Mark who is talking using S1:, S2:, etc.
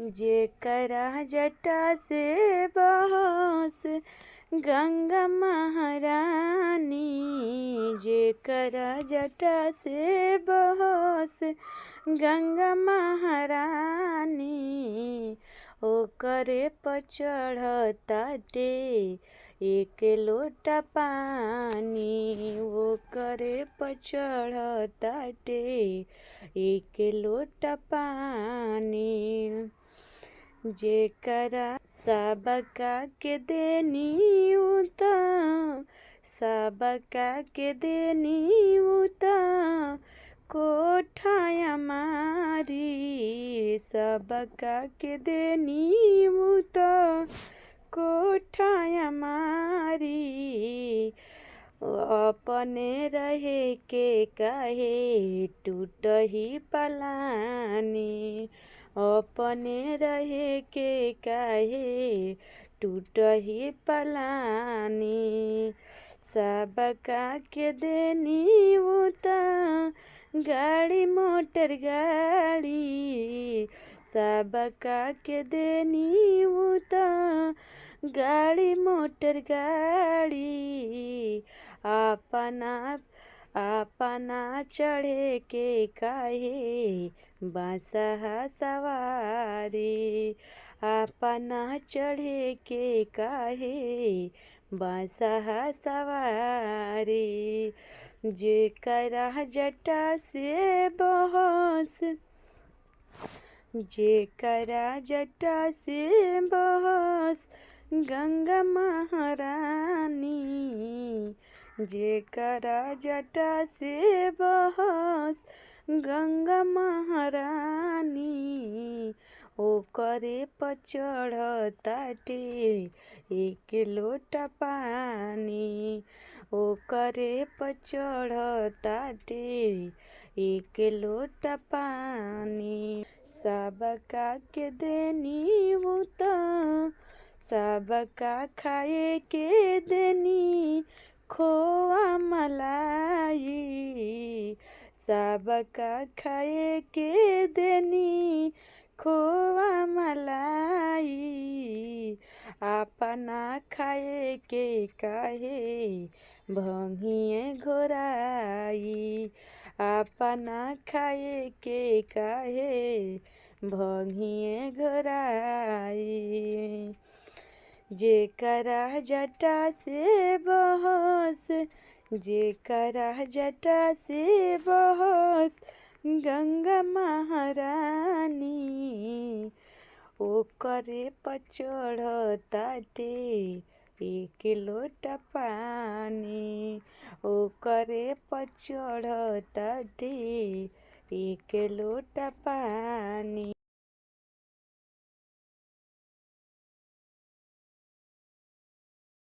S1: जेकरा जटा से बहस गंगा महारानी, जेकरा जटा से बहस गंगा महारानी, ओकरे पर चढ़ताटे एक लोटा पानी, ओकरे पर चढ़ताटे एक लोटा पानी। जेकरा सबका के देनी उ त, सबका के देनी उ त कोठा मारी, सबका के देनी उ त कोठा मारी, अपने रहे के काहे टूटही पलानी, अपने रहे के काहे टूटही पलानी। सबका के देनी उ त गाड़ी मोटर गाड़ी, सबका के देनी उ त गाड़ी मोटर गाड़ी, अपना अपना चढ़े के काहे बासहा सवारी, अपना चढ़े के काहे बासहा सवारी। जेकरा जटा से बहस, जेकरा जटा से बहस गंगा महारानी, जेकरा जटा से बहस गंगा महारानी, ओकरे पर चढ़ताटे एक लोटा पानी, ओकरे पर चढ़ताटे एक लोटा पानी। सबका के देनी उ त, सबका खाए के देनी खोआ मलाई, सबका खाए के देनी खोआ मलाई, अपना खाए के काहे भंगिए घोराई, अपना खाए के काहे भंगिए घोराई। जेकरा जटा से बहस, जेकरा जटा से बहस गंगा महारानी, ओकरे पर चढ़ताटे एक लोटा पानी, ओकरे पर चढ़ताटे एक लोटा पानी।